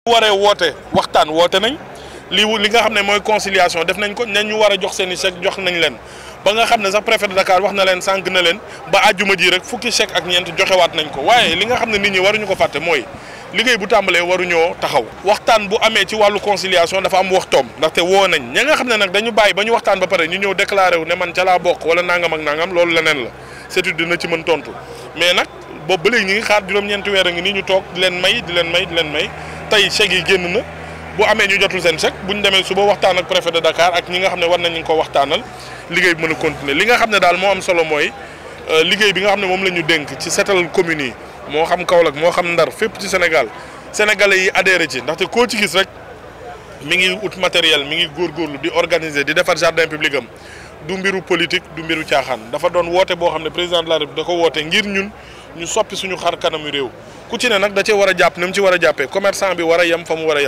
waree woote waxtaan woote nañ li nga xam ne mooy conciliation def nañ ko ñañ ñu war a jox seen i chèque jox nañ leen ba nga xam ne sax préfet de Dakar wax na leen sànq na leen ba àjjuma ji rek fukki chèque ak ñeent joxewaat nañ ko waaye li nga xam ne nit ñi waruñu ko fàtte mooy liggéey bu tàmbalee waruñoo taxaw. waxtaan bu amee ci wàllu conciliation dafa am waxtoom ndaxte woo nañ ña nga xam ne nag dañu bàyyi ba ñu waxtaan ba pare ñu ñëw déclaré wu ne man ca laa bokk wala nangam ak nangam loolu leneen la c'est dina ci mën tontu mais nag boobu ba léegi ñu ngi xaar juróom-ñeenti weer a ngi nii ñu toog di leen may tey chèque yi génn na bu amee ñu jotul seen chèque bu ñu demee suba waxtaan ak préfet de Dakar ak ñi nga xam ne war nañu ko waxtaanal liggéey bi mën a continuer li nga xam ne daal moo am solo mooy liggéey bi nga xam ne moom la ñu dénk ci setal communes yi moo xam Kaolack moo xam Ndar fépp ci Sénégal sénégalais yi adhéré ci ndaxte koo ci gis rek mi ngi ut matériel mi ngi góorgóorlu di organiser di defar jardin public am du mbiru politique du mbiru caaxaan dafa doon woote boo xam ne président de la République da ko woote ngir ñun ñu soppi suñu xar kanamu réew ku ci ne nag da cee war a jàpp ni mu ci war a jàppee commerçant bi war a yem fa mu war a yem